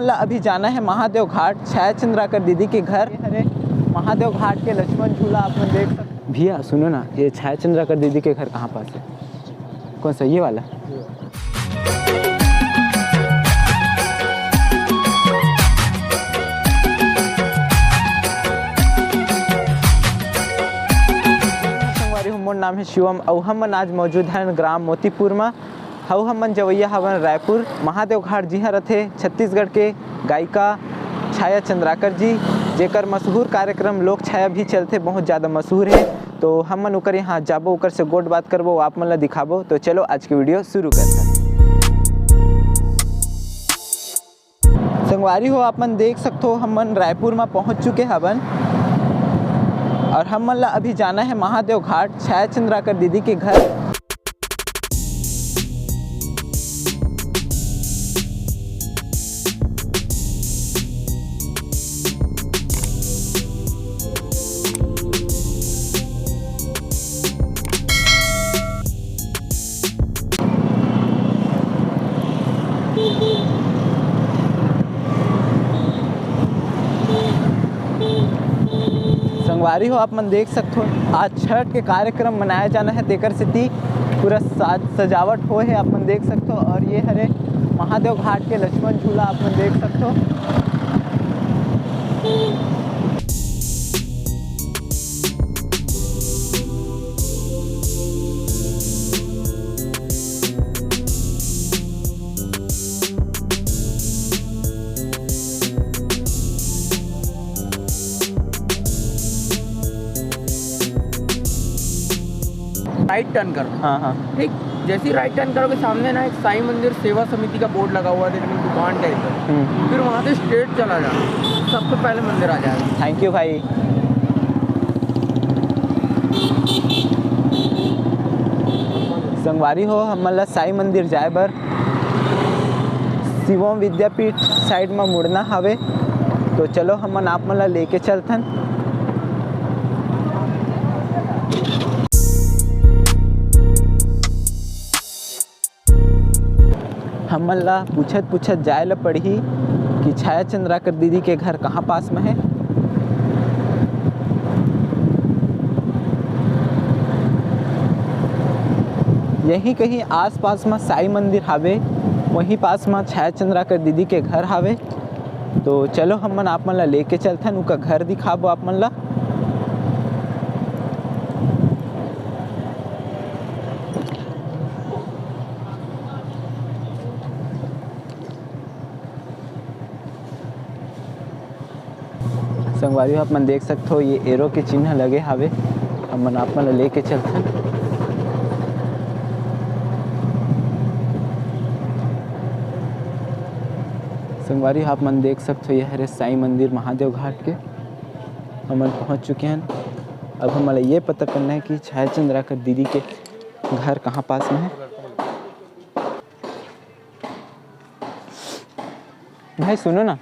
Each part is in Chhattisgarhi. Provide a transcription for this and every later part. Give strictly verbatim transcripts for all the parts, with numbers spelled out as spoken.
ला अभी जाना है महादेव घाट, छाया चंद्राकर दीदी के घर। ये हरे महादेव घाट के लक्ष्मण झूला, आप मन देख सकते। भैया सुनो ना, ये छाया चंद्राकर दीदी के घर कहाँ पास है? कौन सा, ये वाला? संगवारी हो, मोर नाम है शिवम, अउ हमन आज मौजूद हन ग्राम मोतीपुर मा। हऊ हमन जवैया हवन रायपुर महादेव घाट, जिहाँ रथे छत्तीसगढ़ के गायिका छाया चंद्राकर जी, जेकर मशहूर कार्यक्रम लोक छाया भी चलथे, बहुत ज़्यादा मशहूर है। तो हमन ओकर यहाँ जाबो, ओकर से गोठ बात करबो, आप मन ला दिखाबो। तो चलो आज के वीडियो शुरू करथन। संगवारी हो, आप मन देख सकथो, हमन रायपुर मा पहुँच चुके हवन और हमन ला अभी जाना है महादेव घाट, छाया चंद्राकर दीदी के घर। संगवारी हो, आप मन देख सकथो, आज छठ के कार्यक्रम मनाया जाना है, तेकर सेती पूरा साज सजावट होए है, आप मन देख सकथो। और ये हरे महादेव घाट के लक्ष्मण झूला, आप मन देख सकथो। राइट टर्न करो। हाँ, हाँ। ठीक, जैसे ही राइट टर्न करोगे, सामने ना एक साईं मंदिर सेवा समिति का बोर्ड लगा हुआ है, देखो, दुकान टाइप है। हम्म। फिर वहाँ से स्ट्रेट चला जाओ, सबसे पहले मंदिर आ जाएगा। थैंक यू भाई। संगवारी हो, हमन ला साईं मंदिर जाए बर शिवम विद्यापीठ साइड म मुड़ना हवे, तो चलो हमन आप मन ला लेके चलथन। हमन ला पूछत पूछत जाए ला पड़ही कि छाया चंद्राकर दीदी के घर कहाँ पास में है। यहीं कहीं आसपास में साईं मंदिर हावे, वहीं पास में छाया चंद्राकर दीदी के घर हावे। तो चलो, हमन आप मन ला लेके चलथन, उनका घर दिखाबो आप मन ला। संगवारी हो, आप मन देख सकथो, ये एरो के चिन्ह लगे हावे। हमन आप मन ला लेके चलथन। संगवारी हो, आप मन देख सकथो, ये हरे साईं मंदिर महादेव घाट के। हमन पहुंच चुके हैं। अब हमन ला ये पता करना है कि छाया चंद्राकर दीदी के घर कहाँ पास में है। भाई सुनो ना,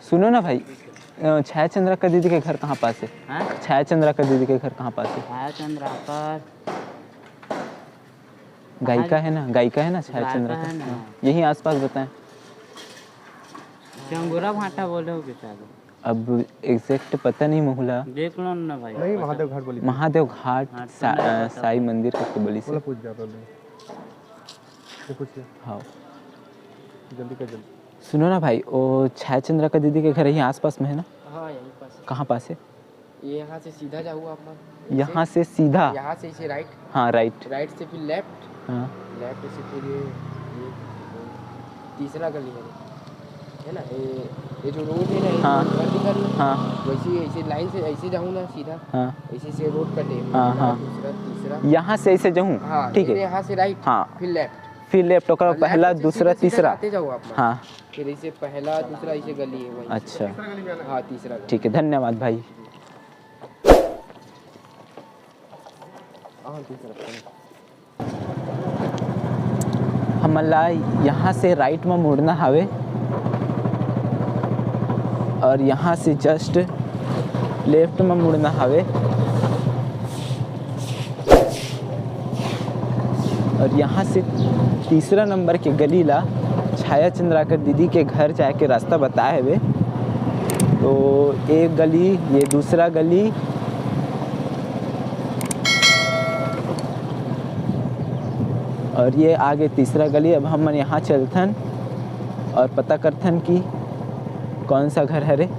सुनो ना भाई, अ, छाया चंद्राकर दीदी के घर कहाँ पास है? हाँ? छाया चंद्राकर दीदी के घर कहाँ पास है? छाया चंद्राकर गायिका है ना, गायिका है ना छाया गायिका चंद्राकर? है ना। हाँ, यही आसपास बताएं। चंगोरा भाटा बोले हो बेचारा। अब एग्जैक्ट पता नहीं मोहला। देख लो ना भाई। नहीं, महादेव घाट बोली। महादेव घाट हाँ, सा-, तो नहीं अ, पता। साई मंदिर करके बोली से। बोला, पूछ जा पहले। ये पूछ ले। हाँ। जल्दी कर, जल्दी। सुनो ना भाई, वो छाया चंद्राकर दीदी के घर यहीं आसपास में है ना? हाँ, यहीं पास है। कहाँ पास है? ये यहाँ से सीधा जाओ आप। यहाँ से सीधा? यहाँ से इसे राइट। हाँ, राइट। राइट से फिर लेफ्ट। हाँ। लेफ्ट से फिर ये, ये तीसरा गली है, है ना? ये, ये जो रोड है ना, ये हाँ। बंद कर लो। हाँ। वैसे ही ऐसे लाइन से ऐसे जाऊँ ना सीधा। हाँ। ऐसे से रोड कटे। हाँ, पहला, हाँ। दूसरा, तीसरा। यहाँ से ऐसे जाऊँ? हाँ, ठीक है। यहाँ से राइट, हाँ। फिर लेफ्ट। फिर लेफ्ट, ओकर हाँ, पहला, लेफ्ट से दूसरा, सीधा, सीधा तीसरा। जाते जाओ आप। हाँ। फिर इसे पहला, दूसरा, इसे गली है वहीं से। अच्छा। हाँ, तीसरा गली। ठीक है, धन्यवाद भाई। हाँ, तीसरा। हमन ला यहाँ से राइट में मुड़ना हावे और यहाँ से जस्ट लेफ्ट में मुड़ना हावे। और यहाँ से तीसरा नंबर के गली ला छा छाया चंद्राकर दीदी के घर जाए के रास्ता बताए हवे। तो एक गली, ये दूसरा गली, और ये आगे तीसरा गली। अब हमन यहाँ चलथन और पता करथन कि कौन सा घर हरे।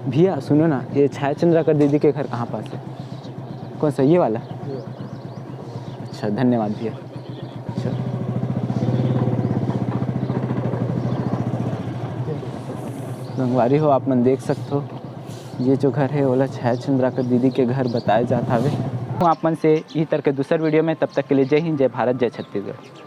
भैया सुनो ना, ये छाया चंद्राकर दीदी के घर कहाँ पास है? कौन सा, ये वाला? अच्छा, धन्यवाद भैया। अच्छा। संगवारी हो, आप मन देख सकथो, ये जो घर है, ओला छाया चंद्राकर दीदी के घर बताए जात हवे। तो आप मन से इही तरह के दूसर video में, तब तक के लिए जय हिंद, जय भारत, जय छत्तीसगढ़।